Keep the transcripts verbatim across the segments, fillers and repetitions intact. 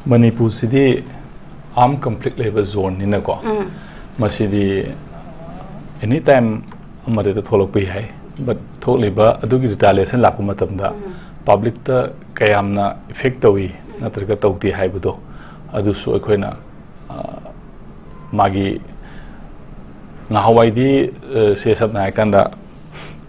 ꯃꯅꯤꯄꯨꯔꯁꯤꯗꯤ ꯑꯥꯔꯝ conflict ꯂꯩꯕ ꯖꯣꯟꯅꯤꯅꯀꯣ, ꯃꯁꯤꯗꯤ ꯑꯦꯅꯤ time ꯑꯃꯗ ꯊꯣꯛꯂꯛꯄ ꯌꯥꯏ꯫ ꯕꯠ ꯊꯣꯛꯂꯤꯕ ꯑꯗꯨꯒꯤ ꯔꯤꯇꯥꯂꯤꯌꯦꯁꯟ ꯂꯥꯛꯄ ꯃꯇꯝꯗ ꯄꯕ꯭ꯂꯤꯛꯇ ꯀꯌꯥꯝꯅ ꯏꯐꯦꯛ ꯇꯧꯏ ꯅꯠꯇ꯭ꯔꯒ ꯇꯧꯗꯦ ꯍꯥꯏꯕꯗꯣ, ꯑꯗꯨꯁꯨ ꯑꯩꯈꯣꯏꯅ, ꯑ, ꯃꯥꯒꯤ ꯅꯍꯥꯟꯋꯥꯏꯗꯤ, ꯑ, ꯁꯦ ꯁꯝꯅ ꯍꯥꯏꯔꯀꯥꯟꯗ,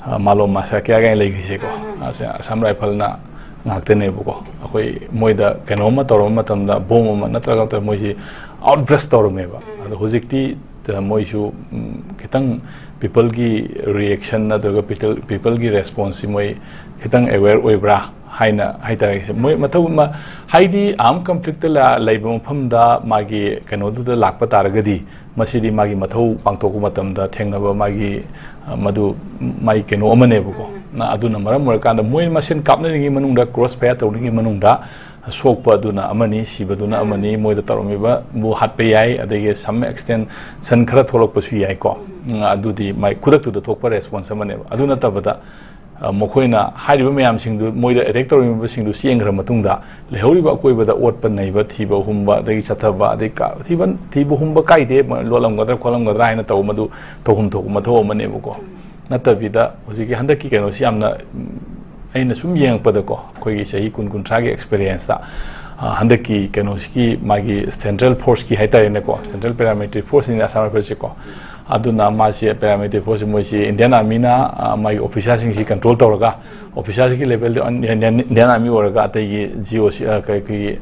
ꯑ, ꯃꯥꯂꯣꯝ ꯃꯥꯁꯥ ꯀꯌꯥ ꯀꯌꯥ ꯂꯩꯈ꯭ꯔꯤꯁꯦꯀꯣ, ꯑꯁꯦ ꯑꯁꯥꯝ ꯔꯥꯏꯐꯜꯅ ꯉꯥꯛꯇꯅꯦꯕꯀꯣ꯫ ꯑꯩꯈꯣꯏ ꯃꯣꯏꯗ ꯀꯩꯅꯣꯝꯃ ꯇꯧꯔꯕ ꯃꯇꯝꯗ, ꯕꯣꯝ ꯑꯃ ꯅꯠꯇ꯭ꯔꯒ ꯅꯠꯇ꯭ꯔꯒ ꯃꯣꯏꯁꯤ ꯑꯥꯎꯠꯕ꯭ꯔꯁ ꯇꯧꯔꯝꯃꯦꯕ꯫ ꯑꯗꯣ ꯍꯧꯖꯤꯛꯇꯤ, ꯑ, ꯃꯣꯏꯁꯨ, ꯎꯝ, ꯈꯤꯇꯪ ꯄꯤꯄꯜꯒꯤ ꯔꯤꯌꯦꯛꯁꯟ ꯅꯠꯇ꯭ꯔꯒ ꯄꯤꯄꯜ, ꯄꯤꯄꯜꯒꯤ ꯔꯦꯁꯄꯣꯟꯁꯁꯤ ꯃꯣꯏ ꯈꯤꯇꯪ ꯑꯦꯋꯦꯌꯔ ꯑꯣꯏꯕ꯭ꯔꯥ ꯍꯥꯏꯅ ꯍꯥꯏꯇꯥꯔꯦ꯫ ꯃꯣꯏ ꯃꯊꯧ ꯑꯃ, ꯍꯥꯏꯗꯤ ꯑꯥꯔꯝ ꯀꯟꯐ꯭ꯂꯤꯛꯇ ꯂ-, ꯂꯩꯕ ꯃꯐꯝꯗ ꯃꯥꯒꯤ ꯀꯩꯅꯣꯗꯨꯗ ꯂꯥꯛꯄ ꯇꯥꯔꯒꯗꯤ, ꯃꯁꯤꯗꯤ ꯃꯥꯒꯤ ꯃꯊꯧ ꯄꯥꯡꯊꯣꯛꯄ ꯃꯇꯝꯗ ꯊꯦꯡꯅꯕ ꯃꯥꯒꯤ, ꯑ, ꯃꯗꯨ ꯃꯥꯒꯤ ꯀꯩꯅꯣ ꯑꯃꯅꯦꯕꯀꯣ꯫ ꯅ ꯑꯗꯨꯅ ꯃꯔꯝ ꯑꯣꯏꯔꯀꯥꯟꯗ ꯃꯣꯏ ꯃꯁꯦꯟ ꯀꯥꯞꯅꯔꯤꯉꯩ ꯃꯅꯨꯡꯗ, ꯀ꯭ꯔꯣꯁ ꯐꯥꯌꯔ ꯇꯧꯔꯤꯉꯩ ꯃꯅꯨꯡꯗ ꯁꯣꯛꯄ ꯑꯗꯨꯅ ꯑꯃꯅꯤ, ꯁꯤꯕꯗꯨꯅ ꯑꯃꯅꯤ, ꯃꯣꯏꯗ ꯇꯧꯔꯝꯃꯤꯕꯕꯨ ꯍꯥꯠꯄ ꯌꯥꯏ, ꯑꯗꯒꯤ some extension ꯈꯔ ꯊꯣꯛꯂꯛꯄꯁꯨ ꯌꯥꯏꯀꯣ꯫ ꯎꯝ, ꯑꯗꯨꯗꯤ ꯃꯥꯏ ꯈꯨꯗꯛꯇꯨꯗ ꯊꯣꯛꯄ ꯔꯦꯁꯄꯣꯟꯁ ꯑꯃꯅꯦꯕ꯫ ꯑꯗꯨ ꯅꯠꯇꯕꯗ, ꯑ, ꯃꯈꯣꯏꯅ ꯍꯥꯏꯔꯤꯕ ꯃꯌꯥꯝꯁꯤꯡꯗꯨ, ꯃꯣꯏꯗ ꯑꯦꯇꯦꯛ ꯇꯧꯔꯝꯃꯤꯕꯁꯤꯡꯗꯨ ꯆꯦꯟꯈ꯭ꯔ ꯃꯇꯨꯡꯗ, ꯂꯩꯍꯧꯔꯤꯕ ꯑꯀꯣꯏꯕꯗ ꯑꯣꯠꯄ ꯅꯩꯕ, ꯊꯤꯕ ꯍꯨꯝꯕ, ꯑꯗꯒꯤ ꯆꯠꯊꯕ, ꯑꯗꯩ ꯀ-, ꯊꯤꯕ, ꯊꯤꯕ ꯍꯨꯝꯕ ꯀꯥꯏꯗꯦ, ꯃ-, ꯂꯣꯠꯂꯝꯒꯗ꯭ꯔꯥ ꯈꯣꯠꯂꯝꯒꯗ꯭ꯔꯥ ꯍꯥꯏꯅ ꯇꯧꯕ, ꯃꯗꯨ ꯇꯧꯐꯝ ꯊꯣꯛꯄ ꯃꯊꯧ ꯑꯃꯅꯦꯕꯀꯣ꯫ ꯅꯠꯇꯕꯤꯗ ꯍꯧꯖꯤꯛꯀꯤ ꯍꯟꯗꯛꯀꯤ ꯀꯩꯅꯣꯁꯤ ꯌꯥꯝꯅ, ꯎꯝ, ꯑꯩꯅ ꯁꯨꯝ ꯌꯦꯡꯉꯛꯄꯗꯀꯣ, ꯑꯩꯈꯣꯏꯒꯤ ꯆꯍꯤ ꯀꯨꯟ ꯀꯨꯟꯊ꯭ꯔꯥꯒꯤ ꯑꯦꯛꯁꯄꯤꯔꯤꯌꯦꯟꯁꯇ, ꯑ, ꯍꯟꯗꯛꯀꯤ ꯀꯩꯅꯣꯁꯤꯒꯤ ꯃꯥꯒꯤ ꯁꯦꯟꯇ꯭ꯔꯦꯜ ꯐꯣꯔꯁꯀꯤ ꯍꯥꯏꯇꯥꯔꯦꯅꯦꯀꯣ, ꯁꯦꯟꯇ꯭ꯔꯦꯜ ꯄꯦꯔꯥꯃꯤꯂꯤꯇꯔꯤ ꯐꯣꯔꯁꯁꯤꯡ ꯑꯁꯥꯝ ꯔꯥꯏꯐꯜꯁꯦꯀꯣ, ꯑꯗꯨꯅ ꯃꯥꯁꯦ ꯄꯦꯔꯥꯃꯤꯂꯤꯇꯔꯤ ꯐꯣꯔꯁꯁꯦ ꯃꯣꯏꯁꯤ ꯏꯟꯗꯤꯌꯥꯟ ꯑꯥꯔꯃꯤꯅ, ꯑ, ꯃꯥꯒꯤ ꯑꯣꯐꯤꯁꯥꯔꯁꯤꯡꯁꯤ ꯀꯟꯇ꯭ꯔꯣꯜ ꯇꯧꯔꯒ, ꯑꯣꯐꯤꯁꯥꯔꯁꯤꯒꯤ ꯂꯦꯚꯦꯜꯗ ꯏꯟꯗꯤꯌꯥꯟ, ꯏꯟꯗꯤꯌꯥꯟ ꯑꯥꯔꯃꯤ ꯑꯣꯏꯔꯒ ꯑꯇꯩꯒꯤ ꯖꯤ ꯑꯣ ꯁꯤ, ꯑ, ꯀꯩ-, ꯑꯩꯈꯣꯏꯒꯤ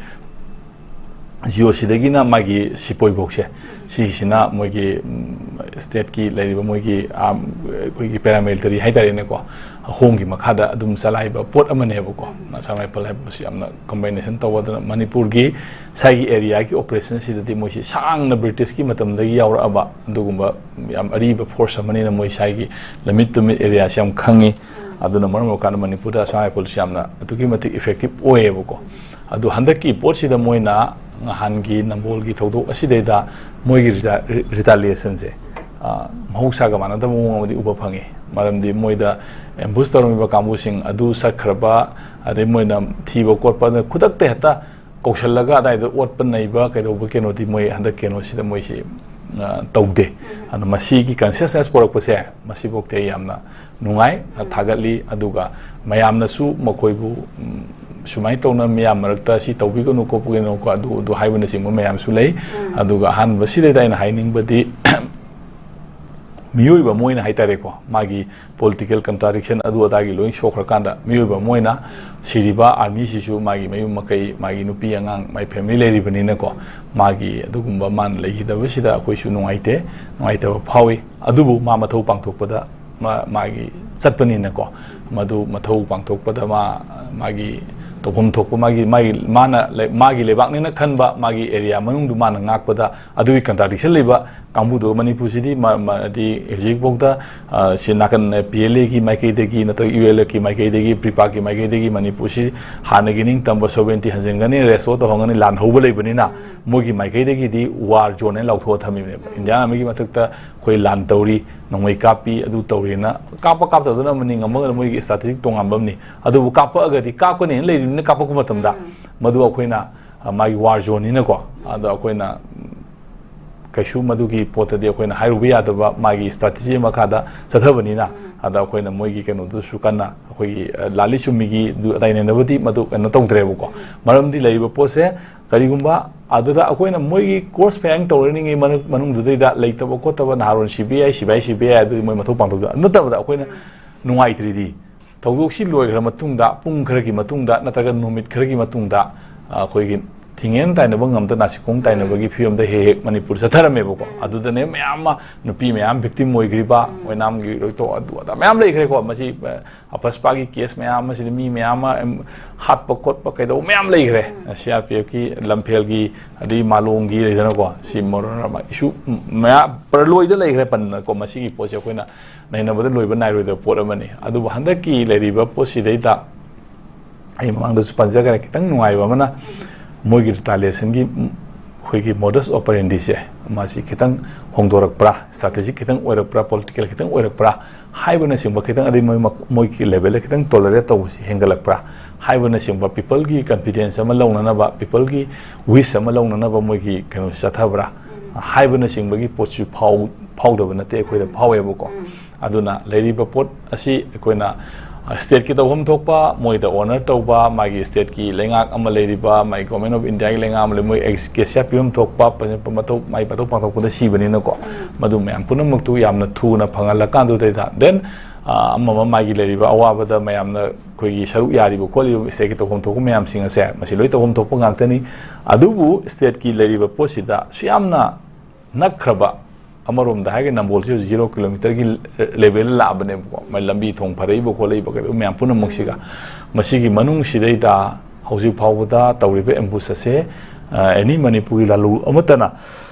ꯖꯤ ꯑꯣ ꯁꯤꯗꯒꯤꯅ ꯃꯥꯒꯤ ꯁꯤꯄꯣꯏꯐꯧꯁꯦ, ꯁꯤꯒꯤꯁꯤꯅ ꯃꯣꯏꯒꯤ, ꯎꯝ, ꯁ꯭ꯇꯦꯠꯀꯤ ꯂꯩꯔꯤꯕ ꯃꯣꯏꯒꯤ, ꯑꯥꯝ, ꯑꯩꯈꯣꯏꯒꯤ ꯄꯦꯔꯥꯃꯤꯂꯤꯇꯔꯤ ꯍꯥꯏꯇꯥꯔꯦꯅꯦꯀꯣ, ꯍꯣꯝꯒꯤ ꯃꯈꯥꯗ ꯑꯗꯨꯝ ꯆꯂꯥꯏꯕ ꯄꯣꯠ ꯑꯃꯅꯦꯕꯀꯣ꯫ ꯑꯁꯥꯝ ꯔꯥꯏꯐꯜ ꯍꯥꯏꯕꯁꯤ ꯌꯥꯝꯅ ꯀꯝꯕꯥꯏꯅꯦꯁꯟ ꯇꯧꯕ, ꯑꯗꯨꯅ ꯃꯅꯤꯄꯨꯔꯒꯤ ꯁ꯭ꯋꯥꯏꯒꯤ ꯑꯦꯔꯤꯌꯥꯒꯤ ꯑꯣꯄꯔꯦꯁꯟꯁꯤꯗꯗꯤ ꯃꯣꯏꯁꯤ ꯁꯥꯡꯅ ꯕ꯭ꯔꯤꯇꯤꯁꯀꯤ ꯃꯇꯝꯗꯒꯤ ꯌꯥꯎꯔꯛꯑꯕ ꯑꯗꯨꯒꯨꯝꯕ ꯌꯥꯝ ꯑꯔꯤꯕ ꯐꯣꯔꯁ ꯑꯃꯅꯤꯅ ꯃꯣꯏ ꯁ꯭ꯋꯥꯏꯒꯤ ꯂꯝꯃꯤꯠ ꯇꯨꯃꯤꯠ ꯑꯦꯔꯤꯌꯥꯁꯤ ꯌꯥꯝ ꯈꯪꯉꯤ꯫ ꯑꯗꯨꯅ ꯃꯔꯝ ꯑꯣꯏꯔꯀꯥꯟꯗ ꯃꯅꯤꯄꯨꯔꯗ ꯑꯁꯥꯝ ꯔꯥꯏꯐꯜꯁꯤ ꯌꯥꯝꯅ ꯑꯗꯨꯛꯀꯤ ꯃꯇꯤꯛ ꯏꯐꯦꯛꯇꯤꯞ ꯑꯣꯏꯌꯦꯕꯀꯣ꯫ ꯑꯗꯨ ꯍꯟꯗꯛꯀꯤ ꯄꯣꯠꯁꯤꯗ ꯃꯣꯏꯅ ꯉꯍꯥꯟꯒꯤ ꯅꯝꯕꯣꯜꯒꯤ ꯊꯧꯗꯣꯛ ꯑꯁꯤꯗꯩꯗ ꯃꯣꯏꯒꯤ ꯔꯤꯇꯥ-, ꯔꯤ-, ꯔꯤꯇꯥꯂꯤꯌꯦꯁꯟꯁꯦ, ꯑ, ꯃꯍꯧꯁꯥꯒ ꯃꯥꯟꯅꯗꯕ ꯃꯑꯣꯡ ꯑꯃꯗꯤ ꯎꯕ ꯐꯪꯉꯤ꯫ ꯃꯔꯝꯗꯤ ꯃꯣꯏꯗ ꯑꯦꯝꯕꯨꯁ ꯇꯧꯔꯝꯃꯤꯕ ꯀꯥꯡꯕꯨꯁꯤꯡ ꯑꯗꯨ ꯆꯠꯈ꯭ꯔꯕ, ꯑꯗꯩ ꯃꯣꯏꯅ ꯊꯤꯕ ꯈꯣꯠꯄ, ꯑꯗꯨꯅ ꯈꯨꯗꯛꯇ ꯍꯦꯛꯇ ꯀꯧꯁꯜꯂꯒ ꯑꯗꯥꯏꯗ ꯑꯣꯠꯄ ꯅꯩꯕ ꯀꯩꯗꯧꯕ ꯀꯩꯅꯣꯗꯤ ꯃꯣꯏ ꯍꯟꯗꯛ ꯀꯩꯅꯣꯁꯤꯗ ꯃꯣꯏꯁꯤ, ꯑ, ꯇꯧꯗꯦ꯫ ꯑꯗꯣ ꯃꯁꯤꯒꯤ consciousness ꯄꯣꯔꯛꯄꯁꯦ, ꯃꯁꯤꯐꯥꯎꯗꯤ ꯑꯩ ꯌꯥꯝꯅ ꯅꯨꯡꯉꯥꯏ, ꯊꯥꯒꯠꯂꯤ꯫ ꯑꯗꯨꯒ ꯃꯌꯥꯝꯅꯁꯨ ꯃꯈꯣꯏꯕꯨ, ꯎꯝ, ꯁꯨꯃꯥꯏꯅ ꯇꯧꯅ ꯃꯤꯌꯥꯝ ꯃꯔꯛꯇ ꯁꯤ ꯇꯧꯕꯤꯒꯅꯨ ꯈꯣꯠꯄꯤꯒꯅꯨ ꯀꯣ, ꯑꯗꯨ, ꯑꯗꯨ ꯍꯥꯏꯕꯅꯆꯤꯡꯕ ꯃꯌꯥꯝꯁꯨ ꯂꯩ꯫ ꯑꯗꯨꯒ ꯑꯍꯥꯟꯕꯁꯤꯗꯩꯗ ꯑꯩꯅ ꯍꯥꯏꯅꯤꯡꯕꯗꯤ, ꯃꯤꯑꯣꯏꯕ ꯑꯃ ꯑꯣꯏꯅ ꯍꯥꯏꯇꯥꯔꯦꯀꯣ, ꯃꯥꯒꯤ political contradiction ꯑꯗꯨ ꯑꯗꯥꯒꯤ ꯂꯣꯏ ꯁꯣꯛꯈ꯭ꯔꯀꯥꯟꯗ, ꯃꯤꯑꯣꯏꯕ ꯑꯃ ꯑꯣꯏꯅ ꯁꯤꯔꯤꯕ army ꯁꯤꯁꯨ ꯃꯥꯒꯤ ꯃꯌꯨꯝ ꯃꯀꯩ, ꯃꯥꯒꯤ ꯅꯨꯄꯤ ꯑꯉꯥꯡ, ꯃꯥꯒꯤ family ꯂꯩꯔꯤꯕꯅꯤꯅꯀꯣ, ꯃꯥꯒꯤ ꯑꯗꯨꯒꯨꯝꯕ ꯃꯥꯅ ꯂꯩꯈꯤꯗꯕꯁꯤꯗ ꯑꯩꯈꯣꯏꯁꯨ ꯅꯨꯡꯉꯥꯏꯇꯦ, ꯅꯨꯡꯉꯥꯏꯇꯕ ꯐꯥꯎꯏ꯫ ꯑꯗꯨꯕꯨ ꯃꯥ ꯃꯊꯧ ꯄꯥꯡꯊꯣꯛꯄꯗ ꯃꯥ-, ꯃꯥꯒꯤ ꯆꯠꯄꯅꯤꯅꯀꯣ, ꯃꯗꯨ ꯃꯊꯧ ꯄꯥꯡꯊꯣꯛꯄꯗ ꯃꯥ, ꯃꯥꯒꯤ ꯇꯧꯐꯝ ꯊꯣꯛꯄ, ꯃꯥꯒꯤ, ꯃꯥꯒꯤ, ꯃꯥꯅ ꯂꯩ-, ꯃꯥꯒꯤ ꯂꯩꯕꯥꯛꯅꯦꯅ ꯈꯟꯕ ꯃꯥꯒꯤ area ꯃꯅꯨꯡꯗꯨ ꯃꯥꯅ ꯉꯥꯛꯄꯗ, ꯑꯗꯨꯒꯤ contradiction ꯂꯩꯕ ꯀꯥꯡꯕꯨꯗꯣ ꯃꯅꯤꯄꯨꯔꯁꯤꯗꯤ ꯃ-, ꯃ-, ꯍꯥꯏꯗꯤ ꯍꯧꯖꯤꯛꯐꯥꯎꯗ, ꯑ, ꯁꯤ ꯅꯥꯀꯟ, ꯑ, P L Aꯒꯤ ꯃꯥꯏꯀꯩꯗꯒꯤ ꯅꯠꯇ꯭ꯔꯒ U L Fꯀꯤ ꯃꯥꯏꯀꯩꯗꯒꯤ, ꯄ꯭ꯔꯤꯄꯥꯛꯀꯤ ꯃꯥꯏꯀꯩꯗꯒꯤ ꯃꯅꯤꯄꯨꯔꯁꯤ ꯍꯥꯟꯅꯒꯤ ꯅꯤꯡꯇꯝꯕ sovereignty ꯍꯟꯖꯤꯟꯒꯅꯤ, restore ꯇꯧꯍꯟꯒꯅꯤ, ꯂꯥꯟ ꯍꯧꯕ ꯂꯩꯕꯅꯤꯅ, ꯃꯣꯏꯒꯤ ꯃꯥꯏꯀꯩꯗꯒꯤꯗꯤ war zone ꯍꯥꯏꯅ ꯂꯥꯎꯊꯣꯛꯑ ꯊꯝꯃꯤꯕꯅꯦꯕ꯫ Indian Armyꯒꯤ ꯃꯊꯛꯇ ꯑꯩꯈꯣꯏ ꯂꯥꯟ ꯇꯧꯔꯤ, ꯅꯣꯡꯃꯩ ꯀꯥꯞꯄꯤ, ꯑꯗꯨ ꯇꯧꯔꯤꯅ ꯀꯥꯞꯄ ꯀꯥꯞꯇꯕꯗꯨꯅ ꯑꯃꯅꯤ, ꯉꯝꯃꯒꯅ ꯃꯣꯏꯒꯤ strategic ꯇꯣꯉꯥꯟꯕ ꯑꯃꯅꯤ꯫ ꯑꯗꯨꯕꯨ ꯀꯥꯞꯄꯛꯑꯒꯗꯤ ꯀꯥꯞꯀꯅꯦꯅ ꯂꯩꯔꯤꯕꯅꯤꯅ ꯀꯥꯞꯄꯛꯄ ꯃꯇꯝꯗ ꯃꯗꯨ ꯑꯩꯈꯣꯏꯅ, ꯑ, ꯃꯥꯒꯤ war zoneꯅꯤꯅꯀꯣ, ꯑꯗꯣ ꯑꯩꯈꯣꯏꯅ ꯀꯩꯁꯨ ꯃꯗꯨꯒꯤ ꯄꯣꯠꯇꯗꯤ ꯑꯩꯈꯣꯏꯅ ꯍꯥꯏꯔꯨꯕ ꯌꯥꯗꯕ ꯃꯥꯒꯤ strategy ꯃꯈꯥꯗ ꯆꯠꯊꯕꯅꯤꯅ, ꯑꯗ ꯑꯩꯈꯣꯏꯅ ꯃꯣꯏꯒꯤ ꯀꯩꯅꯣꯗꯨꯁꯨ ꯀꯟꯅ ꯑꯩꯈꯣꯏꯒꯤ, ꯑ, ꯂꯥꯜꯂꯤ ꯆꯨꯝꯃꯤꯒꯤ ꯑꯗꯨ ꯑꯗꯥꯏꯅꯅꯕꯗꯤ ꯃꯗꯨ ꯀꯩꯅꯣ ꯇꯧꯗ꯭ꯔꯦꯕꯀꯣ꯫ ꯃꯔꯝꯗꯤ ꯂꯩꯔꯤꯕ ꯄꯣꯠꯁꯦ ꯀꯔꯤꯒꯨꯝꯕ ꯑꯗꯨꯗ ꯑꯩꯈꯣꯏꯅ ꯃꯣꯏꯒꯤ course ꯐꯌꯥꯡ ꯇꯧꯔꯅꯤꯡꯉꯩ ꯃꯅꯨꯡ-, ꯃꯅꯨꯡꯗꯨꯗꯩꯗ ꯂꯩꯇꯕ ꯈꯣꯠꯇꯕ ꯅꯍꯥꯔꯣꯟ ꯁꯤꯕ ꯌꯥꯏ, ꯁꯤꯕꯥꯏ ꯁꯤꯕ ꯌꯥꯏ, ꯑꯗꯨꯗꯤ ꯃꯣꯏ ꯃꯊꯧ ꯄꯥꯡꯊꯣꯛꯆ-, ꯅꯠꯇꯕꯗ ꯑꯩꯈꯣꯏꯅ ꯅꯨꯡꯉꯥꯏꯇ꯭ꯔꯤꯗꯤ ꯊꯧꯗꯣꯛꯁꯤ ꯂꯣꯏꯈ꯭ꯔ ꯃꯇꯨꯡꯗ, ꯄꯨꯡ ꯈꯔꯒꯤ ꯃꯇꯨꯡꯗ ꯅꯠꯇ꯭ꯔꯒ ꯅꯨꯃꯤꯠ ꯈꯔꯒꯤ ꯃꯇꯨꯡꯗ, ꯑ, ꯑꯩꯈꯣꯏꯒꯤ ꯊꯤꯡꯉꯦꯟ ꯇꯥꯏꯅꯕ ꯉꯝꯗ ꯅꯥꯁꯤꯈꯣꯡ ꯇꯥꯏꯅꯕꯒꯤ ꯐꯤꯕꯝꯗ ꯍꯦꯛ ꯍꯦꯛ ꯃꯅꯤꯄꯨꯔ ꯆꯠꯊꯔꯝꯃꯦꯕꯀꯣ꯫ ꯑꯗꯨꯗꯅꯦ ꯃꯌꯥꯝ ꯑꯃ ꯅꯨꯄꯤ ꯃꯌꯥꯝ victim ꯑꯣꯏꯈ꯭ꯔꯤꯕ, ꯑꯣꯏꯅꯥꯝꯒꯤ ꯂꯣꯏꯇꯣꯛ ꯑꯗꯨ ꯑꯗꯥ ꯃꯌꯥꯝ ꯂꯩꯈ꯭ꯔꯦꯀꯣ꯫ ꯃꯁꯤ, ꯑ, ꯑꯄꯁꯄꯥꯒꯤ case ꯃꯌꯥꯝ ꯑꯃꯁꯤꯗ ꯃꯤ ꯃꯌꯥꯝ ꯑꯃ, ꯑꯦꯝ, ꯍꯥꯠꯄ ꯈꯣꯠꯄ ꯀꯩꯗꯧꯕ ꯃꯌꯥꯝ ꯂꯩꯈ꯭ꯔꯦ꯫ C R P Fꯀꯤ ꯂꯝꯐꯦꯜꯒꯤ ꯑꯗꯩ ꯃꯥꯂꯣꯝꯒꯤ ꯂꯩꯗꯅꯀꯣ꯫ ꯁꯤ ꯃꯔꯣꯟ ꯑꯃ issue ꯃꯌꯥꯝ ꯄꯔꯂꯣꯏꯗ ꯂꯩꯈ꯭ꯔꯦ ꯄꯟꯗꯅꯀꯣ꯫ ꯃꯁꯤꯒꯤ ꯄꯣꯠꯁꯦ ꯑꯩꯈꯣꯏꯅ ꯅꯩꯅꯕꯗ ꯂꯣꯏꯕ ꯅꯥꯏꯔꯣꯏꯗꯕ ꯄꯣꯠ ꯑꯃꯅꯤ꯫ ꯑꯗꯨꯕꯨ ꯍꯟꯗꯛꯀꯤ ꯂꯩꯔꯤꯕ ꯄꯣꯠꯁꯤꯗꯩꯗ ꯑꯩ ꯃꯃꯥꯡꯗꯁꯨ ꯄꯟꯖꯈ꯭ꯔꯦ, ꯈꯤꯇꯪ ꯅꯨꯡꯉꯥꯏꯕ ꯑꯃꯅ ꯃꯣꯏꯒꯤ retaliationꯒꯤ ꯑꯩꯈꯣꯏꯒꯤ modus operandiꯁꯦ ꯃꯁꯤ ꯈꯤꯇꯪ ꯍꯣꯡꯗꯣꯔꯛꯄ꯭ꯔꯥ, strategic ꯈꯤꯇꯪ ꯑꯣꯏꯔꯛꯄ꯭ꯔꯥ, political ꯈꯤꯇꯪ ꯑꯣꯏꯔꯛꯄ꯭ꯔꯥ ꯍꯥꯏꯕꯅꯆꯤꯡꯕ ꯈꯤꯇꯪ, ꯑꯗꯩ ꯃꯣꯏ ꯃꯛ-, ꯃꯣꯏꯒꯤ levelꯗ ꯈꯤꯇꯪ tolerate ꯇꯧꯕꯁꯤ ꯍꯦꯟꯒꯠꯂꯛꯄ꯭ꯔꯥ ꯍꯥꯏꯕꯅꯆꯤꯡꯕ, ꯄꯤꯄꯜꯒꯤ ꯀꯟꯐꯤꯗꯦꯟꯁ ꯑꯃ ꯂꯧꯅꯅꯕ, ꯄꯤꯄꯜꯒꯤ ꯋꯤꯁ ꯑꯃ ꯂꯧꯅꯅꯕ ꯃꯣꯏꯒꯤ ꯀꯩꯅꯣꯁꯤ ꯆꯠꯊꯕ꯭ꯔꯥ ꯍꯥꯏꯕꯅꯆꯤꯡꯕꯒꯤ ꯄꯣꯠꯁꯨ ꯐꯥꯎ-, ꯐꯥꯎꯗꯕ ꯅꯠꯇꯦ, ꯑꯩꯈꯣꯏꯗ ꯐꯥꯎꯋꯦꯕꯀꯣ꯫ ꯑꯗꯨꯅ ꯂꯩꯔꯤꯕ ꯄꯣꯠ ꯑꯁꯤ ꯑꯩꯈꯣꯏꯅ ꯁ꯭ꯇꯦꯠꯀꯤ ꯇꯧꯐꯝ ꯊꯣꯛꯄ, ꯃꯣꯏꯗ ꯑꯣꯅꯔ ꯇꯧꯕ, ꯃꯥꯒꯤ ꯁ꯭ꯇꯦꯠꯀꯤ ꯂꯩꯉꯥꯛ ꯑꯃ ꯂꯩꯔꯤꯕ, ꯃꯥꯒꯤ ꯒꯣꯔꯃꯦꯟ ꯑꯣꯐ ꯏꯟꯗꯤꯌꯥꯒꯤ ꯂꯩꯉꯥꯛ ꯑꯃ ꯂꯩ, ꯃꯣꯏ ꯒꯦꯁꯤꯌꯥ ꯄꯤꯐꯝ ꯊꯣꯛꯄ ꯃꯊꯧ, ꯃꯥꯒꯤ ꯃꯊꯧ ꯄꯥꯡꯊꯣꯛꯄꯗ ꯁꯤꯕꯅꯤꯅꯀꯣ꯫ ꯃꯗꯨ ꯃꯌꯥꯝ ꯄꯨꯝꯅꯃꯛꯇꯨ ꯌꯥꯝꯅ ꯊꯨꯅ ꯐꯪꯍꯜꯂꯀꯥꯟꯗꯨꯗꯩꯗ, ꯗꯦꯟ ꯑꯃ ꯑꯃ ꯃꯥꯒꯤ ꯂꯩꯔꯤꯕ ꯑꯋꯥꯕꯗ ꯃꯌꯥꯝꯅ ꯑꯩꯈꯣꯏꯒꯤ ꯁꯔꯨꯛ ꯌꯥꯔꯤꯕ ꯈꯣꯠꯂꯤꯕ ꯁ꯭ꯇꯦꯠꯀꯤ ꯇꯧꯐꯝ ꯊꯣꯛꯄ ꯃꯌꯥꯝꯁꯤꯡ ꯑꯁꯦ, ꯃꯁꯤ ꯂꯣꯏ ꯇꯧꯐꯝ ꯊꯣꯛꯄ ꯉꯥꯛꯇꯅꯤ꯫ ꯑꯗꯨꯕꯨ ꯁ꯭ꯇꯦꯠꯀꯤ ꯂꯩꯔꯤꯕ ꯄꯣꯠꯁꯤꯗ ꯁꯨ ꯌꯥꯝꯅ ꯅꯛꯈ꯭ꯔꯕ, ꯑꯃꯔꯣꯝꯗ ꯍꯥꯏꯔꯒ ꯅꯝꯕꯣꯜꯁꯤ ꯍꯧꯖꯤꯛ ꯖꯤꯔꯣ ꯀꯤꯂꯣꯃꯤꯇꯔꯒꯤ ꯂꯦꯚꯦꯜꯗ ꯂꯥꯛꯑꯕꯅꯦꯕꯀꯣ, ꯃꯥꯏ ꯂꯝꯕꯤ ꯊꯣꯡ ꯐꯔꯛꯏꯕ ꯈꯣꯠꯂꯛꯏꯕ ꯀꯩꯗꯧꯕ ꯃꯌꯥꯝ ꯄꯨꯝꯅꯃꯛꯁꯤꯒ꯫ ꯃꯁꯤꯒꯤ ꯃꯅꯨꯡꯁꯤꯗꯩꯗ ꯍꯧꯖꯤꯛ ꯐꯥꯎꯕꯗ ꯇꯧꯔꯤꯕ ꯑꯦꯝꯕꯨꯁ ꯑꯁꯦ, ꯑ, ꯑꯦꯅꯤ ꯃꯅꯤꯄꯨꯔꯒꯤ ꯂꯥꯂꯣꯡ ꯑꯃꯠꯇꯅ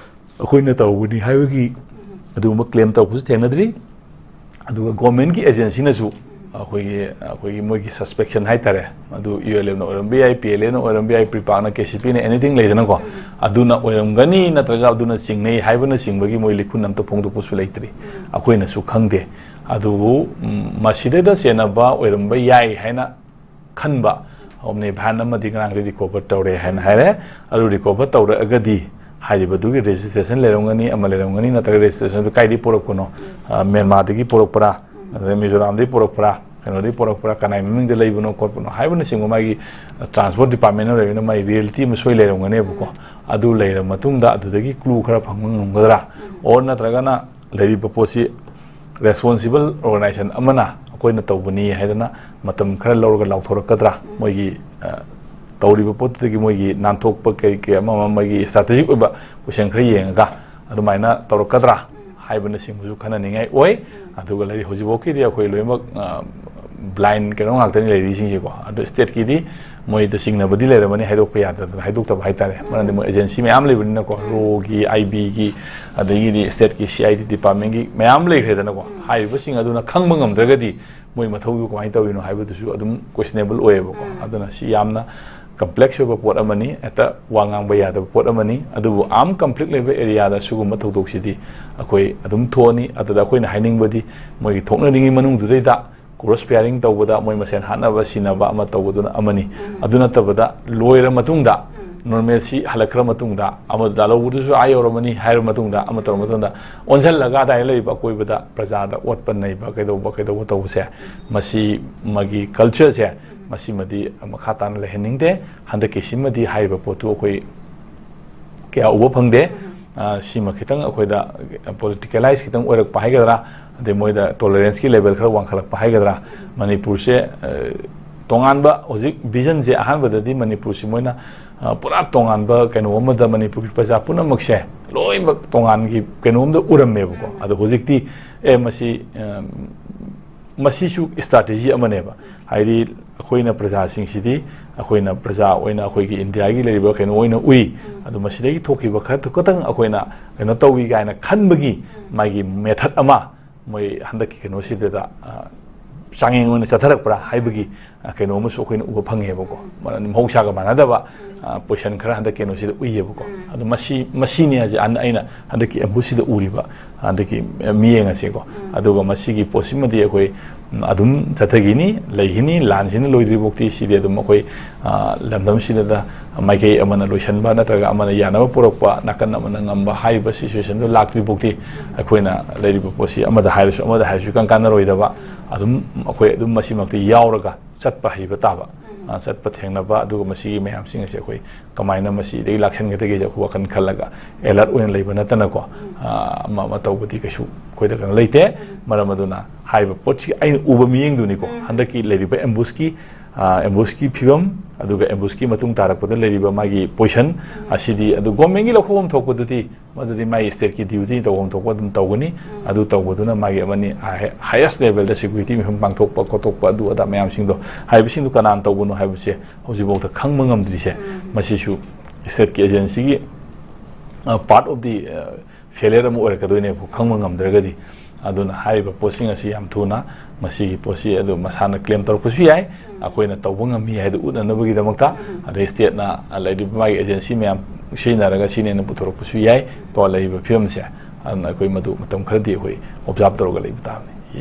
ꯑꯩꯈꯣꯏꯅ ꯇꯧꯕꯅꯤ ꯍꯥꯏꯕꯒꯤ ꯑꯗꯨꯒꯨꯝꯕ ꯀ꯭ꯂꯦꯝ ꯇꯧꯕꯁꯨ ꯊꯦꯡꯅꯗ꯭ꯔꯤ꯫ ꯑꯗꯨꯒ ꯒꯣꯔꯃꯦꯟꯒꯤ ꯑꯦꯖꯦꯟꯁꯤꯅꯁꯨ ꯑꯩꯈꯣꯏꯒꯤ, ꯑꯩꯈꯣꯏꯒꯤ ꯃꯣꯏꯒꯤ ꯁꯁꯄꯦꯛꯁꯟ ꯍꯥꯏꯇꯥꯔꯦ, ꯃꯗꯨ ꯌꯨ ꯑꯦꯜ ꯑꯦꯐꯅ ꯑꯣꯏꯔꯝꯕ ꯌꯥꯏ, ꯄꯤ ꯑꯦꯜ ꯑꯦꯅ ꯑꯣꯏꯔꯝꯕ ꯌꯥꯏ, ꯄ꯭ꯔꯤꯄꯥꯛꯅ, ꯀꯦ ꯁꯤ ꯄꯤꯅ, ꯑꯦꯅꯤꯊꯤꯡ ꯂꯩꯗꯅꯀꯣ, ꯑꯗꯨꯅ ꯑꯣꯏꯔꯝꯒꯅꯤ ꯅꯠꯇ꯭ꯔꯒ ꯑꯗꯨꯅ ꯆꯤꯡꯅꯩ ꯍꯥꯏꯕꯅꯆꯤꯡꯕꯒꯤ ꯃꯣꯏ ꯂꯤꯈꯨꯟ ꯑꯝꯇ ꯐꯣꯡꯗꯣꯛꯄꯁꯨ ꯂꯩꯇ꯭ꯔꯤ꯫ ꯑꯩꯈꯣꯏꯅꯁꯨ ꯈꯪꯗꯦ꯫ ꯑꯗꯨꯕꯨ, ꯎꯝ, ꯃꯁꯤꯗꯩꯗ ꯆꯦꯟꯅꯕ ꯑꯣꯏꯔꯝꯕ ꯌꯥꯏ ꯍꯥꯏꯅ ꯈꯟꯕ ꯑꯣꯝꯅꯤ ꯚꯦꯟ ꯑꯃꯗꯤ ꯉꯔꯥꯡꯗꯤ ꯔꯤꯀꯣꯚꯔ ꯇꯧꯔꯦ ꯍꯥꯏꯅ ꯍꯥꯏꯔꯦ꯫ ꯑꯗꯨ ꯔꯤꯀꯣꯚꯔ ꯇꯧꯔꯛꯑꯒꯗꯤ ꯍꯥꯏꯔꯤꯕꯗꯨꯒꯤ ꯔꯦꯖꯤꯁꯇ꯭ꯔꯦꯁꯟ ꯂꯩꯔꯝꯒꯅꯤ, ꯑꯃ ꯂꯩꯔꯝꯒꯅꯤ, ꯅꯠꯇ꯭ꯔꯒ ꯔꯦꯖꯤꯁꯇ꯭ꯔꯦꯁꯟꯗꯨ ꯀꯥꯏꯗꯒꯤ ꯄꯨꯔꯛꯄꯅꯣ, ꯑ, ꯃ꯭ꯌꯥꯟꯃꯥꯔꯗꯒꯤ ꯄꯨꯔꯛꯄ꯭ꯔꯥ, ꯑꯗꯩ ꯃꯤꯖꯣꯔꯥꯝꯗꯒꯤ ꯄꯨꯔꯛꯄ꯭ꯔꯥ, ꯀꯩꯅꯣꯗꯒꯤ ꯄꯨꯔꯛꯄ꯭ꯔꯥ, ꯀꯅꯥꯏ ꯃꯃꯤꯡꯗ ꯂꯩꯕꯅꯣ ꯈꯣꯠꯄꯅꯣ ꯍꯥꯏꯕꯅꯆꯤꯡꯕ ꯃꯥꯒꯤ ꯇ꯭ꯔꯥꯟꯁꯄꯣꯔꯠ ꯗꯤꯄꯥꯔꯠꯃꯦꯟꯅ ꯂꯩꯔꯕꯅꯤꯅ ꯃꯥꯒꯤ ꯔꯤꯌꯦꯂꯤꯇꯤ ꯑꯃ ꯁꯣꯏ ꯂꯩꯔꯝꯒꯅꯦꯕꯀꯣ꯫ ꯑꯗꯨ ꯂꯩꯔꯕ ꯃꯇꯨꯡꯗ ꯑꯗꯨꯗꯒꯤ ꯀ꯭ꯂꯨ ꯈꯔ ꯐꯪꯕ ꯉꯝꯒꯗ꯭ꯔꯥ, ꯑꯣꯔ ꯅꯠꯇ꯭ꯔꯒꯅ ꯂꯩꯔꯤꯕ ꯄꯣꯠꯁꯤ ꯔꯦꯁꯄꯣꯟꯁꯤꯕꯜ ꯑꯣꯔꯒꯅꯥꯏꯖꯦꯁꯟ ꯑꯃꯅ ꯑꯩꯈꯣꯏꯅ ꯇꯧꯕꯅꯤ ꯍꯥꯏꯗꯅ ꯃꯇꯝ ꯈꯔ ꯂꯧꯔꯒ ꯂꯥꯎꯊꯣꯔꯛꯀꯗ꯭ꯔꯥ? ꯃꯣꯏꯒꯤ, ꯑ, ꯇꯧꯔꯤꯕ ꯄꯣꯠꯇꯨꯗꯒꯤ ꯃꯣꯏꯒꯤ ꯅꯥꯟꯊꯣꯛꯄ ꯀꯔꯤ ꯀꯔꯤ ꯑꯃ ꯑꯃ ꯃꯣꯏꯒꯤ ꯏꯁꯇ꯭ꯔꯥꯇꯦꯖꯤꯛ ꯑꯣꯏꯕ ꯀꯣꯏꯁꯟ ꯈꯔ ꯌꯦꯡꯉꯒ ꯑꯗꯨꯃꯥꯏꯅ ꯇꯧꯔꯛꯀꯗ꯭ꯔꯥ ꯍꯥꯏꯕꯅꯆꯤꯡꯕꯁꯨ ꯈꯟꯅꯅꯤꯡꯉꯥꯏ ꯑꯣꯏ꯫ ꯑꯗꯨꯒ ꯂꯩꯔꯤ ꯍꯧꯖꯤꯛꯐꯥꯎꯀꯤꯗꯤ ꯑꯩꯈꯣꯏ ꯂꯣꯏꯅꯃꯛ, ꯑ, ꯕ꯭ꯂꯥꯏꯟ ꯀꯩꯅꯣ ꯉꯥꯛꯇꯅꯤ ꯂꯩꯔꯤꯁꯤꯡꯁꯦꯀꯣ꯫ ꯑꯗꯣ ꯁ꯭ꯇꯦꯠꯀꯤꯗꯤ ꯃꯣꯏꯗ ꯆꯤꯡꯅꯕꯗꯤ ꯂꯩꯔꯝꯃꯅꯤ, ꯍꯥꯏꯗꯣꯛꯄ ꯌꯥꯗꯗꯅ ꯍꯥꯏꯗꯣꯛꯇꯕ ꯍꯥꯏꯇꯥꯔꯦ꯫ ꯃꯔꯝꯗꯤ ꯃꯣꯏ ꯑꯦꯖꯦꯟꯁꯤ ꯃꯌꯥꯝ ꯂꯩꯕꯅꯤꯅꯀꯣ, ꯔꯣꯒꯤ, ꯑꯥꯏ ꯕꯤꯒꯤ, ꯑꯗꯒꯤꯗꯤ ꯁ꯭ꯇꯦꯠꯀꯤ ꯁꯤ ꯑꯥꯏ ꯗꯤ ꯗꯤꯄꯥꯔꯠꯃꯦꯟꯒꯤ ꯃꯌꯥꯝ ꯂꯩꯈ꯭ꯔꯦꯗꯅꯀꯣ꯫ ꯍꯥꯏꯔꯤꯕꯁꯤꯡ ꯑꯗꯨꯅ ꯈꯪꯕ ꯉꯝꯗ꯭ꯔꯒꯗꯤ ꯃꯣꯏ ꯃꯊꯧꯗꯨ ꯀꯃꯥꯏꯅ ꯇꯧꯔꯤꯅꯣ ꯍꯥꯏꯕꯗꯨꯁꯨ ꯑꯗꯨꯝ ꯀꯣꯏꯁꯅꯦꯕꯜ ꯑꯣꯏꯌꯦꯕꯀꯣ꯫ ꯑꯗꯨꯅ ꯁꯤ ꯌꯥꯝꯅ ꯀꯝꯄ꯭ꯂꯦꯛꯁ ꯑꯣꯏꯕ ꯄꯣꯠ ꯑꯃꯅꯤ, ꯍꯦꯛꯇ ꯋꯥ ꯉꯥꯡꯕ ꯌꯥꯗꯕ ꯄꯣꯠ ꯑꯃꯅꯤ꯫ ꯑꯗꯨꯕꯨ ꯑꯥꯔꯝ ꯀꯟꯐ꯭ꯂꯤꯛ ꯂꯩꯕ ꯑꯦꯔꯤꯌꯥꯗ ꯁꯤꯒꯨꯝꯕ ꯊꯧꯗꯣꯛꯁꯤꯗꯤ ꯑꯩꯈꯣꯏ ꯑꯗꯨꯝ ꯊꯣꯛꯑꯅꯤ꯫ ꯑꯗꯨꯗ ꯑꯩꯈꯣꯏꯅ ꯍꯥꯏꯅꯤꯡꯕꯗꯤ ꯃꯣꯏꯒꯤ ꯊꯣꯛꯅꯔꯤꯉꯩ ꯃꯅꯨꯡꯗꯨꯗꯩꯗ ꯀ꯭ꯔꯣꯁ ꯐꯌꯥꯔꯤꯡ ꯇꯧꯕꯗ ꯃꯣꯏ ꯃꯁꯦꯟ ꯍꯥꯠꯅꯕ ꯁꯤꯅꯕ ꯑꯃ ꯇꯧꯕꯗꯨꯅ ꯑꯃꯅꯤ꯫ ꯎꯝ꯫ ꯑꯗꯨ ꯅꯠꯇꯕꯗ ꯂꯣꯏꯔ ꯃꯇꯨꯡꯗ, ꯎꯝ꯫ ꯅꯣꯔꯃꯦꯜꯁꯤ ꯍꯜꯂꯛꯈ꯭ꯔ ꯃꯇꯨꯡꯗ, ꯑꯃ ꯂꯥꯜꯍꯧꯕꯗꯨꯁꯨ ꯑꯥ ꯌꯧꯔꯝꯃꯅꯤ ꯍꯥꯏꯔ ꯃꯇꯨꯡꯗ, ꯑꯃ ꯇꯧꯔ ꯃꯇꯨꯡꯗ ꯑꯣꯟꯁꯤꯜꯂꯒ ꯑꯗꯥꯏꯅ ꯂꯩꯔꯤꯕ ꯑꯀꯣꯏꯕꯗ ꯄ꯭ꯔꯖꯥꯗ ꯑꯣꯠꯄ ꯅꯩꯕ ꯀꯩꯗꯧꯕ ꯀꯩꯗꯧꯕ ꯇꯧꯕꯁꯦ, ꯃꯁꯤ ꯃꯥꯒꯤ ꯀꯜꯆꯔꯁꯦ, ꯎꯝ꯫ ꯃꯁꯤꯃꯗꯤ ꯃꯈꯥ ꯇꯥꯅ ꯂꯩꯍꯟꯅꯤꯡꯗꯦ꯫ ꯍꯟꯗꯛꯀꯤꯁꯤꯃꯗꯤ ꯍꯥꯏꯔꯤꯕ ꯄꯣꯠꯇꯨ ꯑꯩꯈꯣꯏ ꯀꯌꯥ ꯎꯕ ꯐꯪꯗꯦ꯫ ꯎꯝ꯫ ꯑ, ꯁꯤꯃ ꯈꯤꯇꯪ ꯑꯩꯈꯣꯏꯗ ꯄꯣꯂꯤꯇꯤꯀꯦꯂꯥꯏꯁ ꯈꯤꯇꯪ ꯑꯣꯏꯔꯛꯄ ꯍꯥꯏꯒꯗ꯭ꯔꯥ, ꯑꯗꯩ ꯃꯣꯏꯗ ꯇꯣꯂꯔꯦꯟꯁꯀꯤ ꯂꯦꯚꯦꯜ ꯈꯔ ꯋꯥꯡꯈꯠꯂꯛꯄ ꯍꯥꯏꯒꯗ꯭ꯔꯥ, ꯃꯅꯤꯄꯨꯔꯁꯦ, ꯑ, ꯇꯣꯉꯥꯟꯕ ꯍꯧꯖꯤꯛ ꯚꯤꯖꯟꯁꯦ ꯑꯍꯥꯟꯕꯗꯗꯤ ꯃꯅꯤꯄꯨꯔꯁꯤ ꯃꯣꯏꯅ, ꯑ, ꯄꯨꯔꯥ ꯇꯣꯉꯥꯟꯕ ꯀꯩꯅꯣ ꯑꯃꯗ ꯃꯅꯤꯄꯨꯔꯒꯤ ꯄ꯭ꯔꯖꯥ ꯄꯨꯝꯅꯃꯛꯁꯦ ꯂꯣꯏꯅꯃꯛ ꯇꯣꯉꯥꯟꯒꯤ ꯀꯩꯅꯣ ꯑꯃꯗ ꯎꯔꯝꯃꯦꯕꯀꯣ꯫ ꯑꯗꯣ ꯍꯧꯖꯤꯛꯇꯤ, ꯑꯦ, ꯃꯁꯤ, ꯑ, ꯃꯁꯤꯁꯨ ꯏꯁꯇ꯭ꯔꯥꯇꯦꯖꯤ ꯑꯃꯅꯦꯕ꯫ ꯍꯥꯏꯗꯤ ꯑꯩꯈꯣꯏꯅ ꯄ꯭ꯔꯖꯥꯁꯤꯡꯁꯤꯗꯤ, ꯑꯩꯈꯣꯏꯅ ꯄ꯭ꯔꯖꯥ ꯑꯣꯏꯅ ꯑꯩꯈꯣꯏꯒꯤ ꯏꯟꯗꯤꯌꯥꯒꯤ ꯂꯩꯔꯤꯕ ꯀꯩꯅꯣ ꯑꯣꯏꯅ ꯎꯏ, ꯑꯗꯣ ꯃꯁꯤꯗꯒꯤ ꯊꯣꯛꯈꯤꯕ ꯈꯔꯗꯨ ꯈꯛꯇꯪ ꯑꯩꯈꯣꯏꯅ ꯀꯩꯅꯣ ꯇꯧꯏ ꯀꯥꯏꯅ ꯈꯟꯕꯒꯤ ꯃꯥꯒꯤ ꯃꯦꯊꯠ ꯑꯃ ꯃꯣꯏ ꯍꯟꯗꯛꯀꯤ ꯀꯩꯅꯣꯁꯤꯗ, ꯑ, ꯆꯥꯡꯌꯦꯡ ꯑꯣꯏꯅ ꯆꯠꯊꯔꯛꯄ꯭ꯔꯥ ꯍꯥꯏꯕꯒꯤ, ꯑ, ꯀꯩꯅꯣ ꯑꯃꯁꯨ ꯑꯩꯈꯣꯏꯅ ꯎꯕ ꯐꯪꯉꯦꯕꯀꯣ꯫ ꯃꯔꯝꯗꯤ ꯃꯍꯧꯁꯥꯒ ꯃꯥꯟꯅꯗꯕ, ꯑ, ꯄꯣꯖꯤꯁꯟ ꯈꯔ ꯍꯟꯗꯛ ꯀꯩꯅꯣꯁꯤꯗ ꯎꯏꯌꯦꯕꯀꯣ꯫ ꯑꯗꯣ ꯃꯁꯤ, ꯃꯁꯤꯅꯤ ꯍꯥꯏꯁꯦ ꯑꯩꯅ, ꯑꯩꯅ ꯍꯟꯗꯛꯀꯤ ꯑꯦꯝꯕꯨꯁꯁꯤꯗ ꯎꯔꯤꯕ ꯍꯟꯗꯛꯀꯤ ꯃꯤꯠꯌꯦꯡ ꯑꯁꯦꯀꯣ꯫ ꯑꯗꯨꯒ ꯃꯁꯤꯒꯤ ꯄꯣꯠꯁꯤꯃꯗꯤ ꯑꯩꯈꯣꯏ, ꯎꯝ, ꯑꯗꯨꯝ ꯆꯠꯊꯈꯤꯅꯤ, ꯂꯩꯈꯤꯅꯤ, ꯂꯥꯟꯁꯤꯅ ꯂꯣꯏꯗ꯭ꯔꯤꯐꯥꯎꯗꯤ ꯁꯤꯗꯤ ꯑꯗꯨꯝ ꯑꯩꯈꯣꯏ, ꯑ, ꯂꯝꯗꯝꯁꯤꯗ ꯃꯥꯏꯀꯩ ꯑꯃꯅ ꯂꯣꯏꯁꯤꯟꯕ ꯅꯠꯇ꯭ꯔꯒ ꯑꯃꯅ ꯌꯥꯅꯕ ꯄꯨꯔꯛꯄ, ꯅꯥꯀꯟ ꯑꯃꯅ ꯉꯝꯕ ꯍꯥꯏꯔꯤꯕ ꯁꯤꯆꯨꯋꯦꯁꯟꯗꯨ ꯂꯥꯛꯇ꯭ꯔꯤꯐꯥꯎꯗꯤ ꯑꯩꯈꯣꯏꯅ ꯂꯩꯔꯤꯕ ꯄꯣꯠꯁꯤ ꯑꯃꯗ ꯍꯥꯏꯔꯁꯨ ꯑꯃꯗ ꯍꯥꯏꯔꯁꯨ ꯏꯀꯥꯟ ꯀꯥꯟꯅꯔꯣꯏꯗꯕ, ꯑꯗꯨꯝ ꯑꯩꯈꯣꯏ ꯑꯗꯨꯝ ꯃꯁꯤꯃꯛꯇ ꯌꯥꯎꯔꯒ ꯆꯠꯄ ꯍꯩꯕ ꯇꯥꯕ, ꯑ, ꯆꯠꯄ ꯊꯦꯡꯅꯕ, ꯑꯗꯨꯒ ꯃꯁꯤꯒꯤ ꯃꯌꯥꯝꯁꯤꯡ ꯑꯁꯦ ꯑꯩꯈꯣꯏ ꯀꯃꯥꯏꯅ ꯃꯁꯤꯗꯒꯤ ꯂꯥꯛꯁꯟꯒꯗꯒꯦꯁꯦ ꯑꯩꯈꯣꯏ ꯋꯥꯈꯜ ꯈꯜꯂꯒ ꯑꯦꯂꯔꯠ ꯑꯣꯏꯅ ꯂꯩꯕ ꯅꯠꯇꯅꯀꯣ, ꯑ, ꯑꯃ ꯑꯃ ꯇꯧꯕꯗꯤ ꯀꯩꯁꯨ ꯑꯩꯈꯣꯏꯗ ꯀꯩꯅꯣ ꯂꯩꯇꯦ꯫ ꯃꯔꯝ ꯑꯗꯨꯅ ꯍꯥꯏꯔꯤꯕ ꯄꯣꯠꯁꯤ ꯑꯩꯅ ꯎꯕ ꯃꯤꯠꯌꯦꯡꯗꯨꯅꯤꯀꯣ, ꯍꯟꯗꯛꯀꯤ ꯂꯩꯔꯤꯕ ꯑꯦꯝꯕꯨꯁꯀꯤ, ꯑ, ꯑꯦꯝꯕꯨꯁꯀꯤ ꯐꯤꯕꯝ, ꯑꯗꯨꯒ ꯑꯦꯝꯕꯨꯁꯀꯤ ꯃꯇꯨꯡ ꯇꯥꯔꯛꯄꯗ ꯂꯩꯔꯤꯕ ꯃꯥꯒꯤ ꯄꯣꯖꯤꯁꯟ ꯑꯁꯤꯗꯤ, ꯑꯗꯨ ꯒꯣꯔꯃꯦꯟꯒꯤ ꯂꯧꯐꯝ ꯊꯣꯛꯄꯗꯨꯗꯤ ꯃꯗꯨꯗꯤ ꯃꯥꯒꯤ ꯁ꯭ꯇꯦꯠꯀꯤ ꯗ꯭ꯌꯨꯇꯤ ꯇꯧꯐꯝ ꯊꯣꯛꯄ ꯑꯗꯨꯝ ꯇꯧꯒꯅꯤ꯫ ꯑꯗꯨ ꯇꯧꯕꯗꯨꯅ ꯃꯥꯒꯤ ꯑꯃꯅꯤ, ꯍꯥꯏ-, ꯍꯥꯏꯌꯦꯁ ꯂꯦꯚꯦꯜꯗ ꯁꯦꯀ꯭ꯌꯨꯔꯤꯇꯤ ꯃꯤꯐꯝ ꯄꯥꯡꯊꯣꯛꯄ ꯈꯣꯠꯇꯣꯛꯄ ꯑꯗꯨ ꯑꯗꯥ ꯃꯌꯥꯝꯁꯤꯡꯗꯣ, ꯍꯥꯏꯕꯁꯤꯡꯗꯣ ꯀꯅꯥꯅ ꯇꯧꯕꯅꯣ ꯍꯥꯏꯕꯁꯦ ꯍꯧꯖꯤꯛꯐꯥꯎꯗ ꯈꯪꯕ ꯉꯝꯗ꯭ꯔꯤꯁꯦ, ꯃꯁꯤꯁꯨ ꯁ꯭ꯇꯦꯠꯀꯤ ꯑꯦꯖꯦꯟꯁꯤꯒꯤ, ꯑ, ꯄꯥꯔꯠ ꯑꯣꯐ ꯗꯤ, ꯑ, ꯐꯦꯂꯤꯌꯔ ꯑꯃ ꯑꯣꯏꯔꯛꯀꯗꯣꯏꯅꯦꯕ, ꯈꯪꯕ ꯉꯝꯗ꯭ꯔꯒꯗꯤ꯫ ꯑꯗꯨꯅ ꯍꯥꯏꯔꯤꯕ ꯄꯣꯠꯁꯤꯡ ꯑꯁꯤ ꯌꯥꯝ ꯊꯨꯅ ꯃꯁꯤꯒꯤ ꯄꯣꯠꯁꯤ ꯑꯗꯨ ꯃꯁꯥꯅ ꯀ꯭ꯂꯦꯝ ꯇꯧꯔꯛꯄꯁꯨ ꯌꯥꯏ, ꯑꯩꯈꯣꯏꯅ ꯇꯧꯕ ꯉꯝꯃꯤ ꯍꯥꯏꯗꯨ ꯎꯠꯅꯅꯕꯒꯤꯗꯃꯛꯇ, ꯑꯗꯩ ꯁ꯭ꯇꯦꯠꯅ ꯂꯩꯔꯤꯕ ꯃꯥꯒꯤ ꯑꯦꯖꯦꯟꯁꯤ ꯃꯌꯥꯝ ꯁꯤꯖꯤꯟꯅꯔꯒ ꯁꯤꯅꯦꯅ ꯄꯨꯊꯣꯔꯛꯄꯁꯨ ꯌꯥꯏ ꯀꯣ, ꯂꯩꯔꯤꯕ ꯐꯤꯕꯝꯁꯦ꯫ ꯑꯗꯨꯅ ꯑꯩꯈꯣꯏ ꯃꯗꯨ ꯃꯇꯝ ꯈꯔꯗꯤ ꯑꯩꯈꯣꯏ ꯑꯣꯕꯖꯥꯔꯕ ꯇꯧꯔꯒ ꯂꯩꯕ ꯇꯥꯕꯅꯤ꯫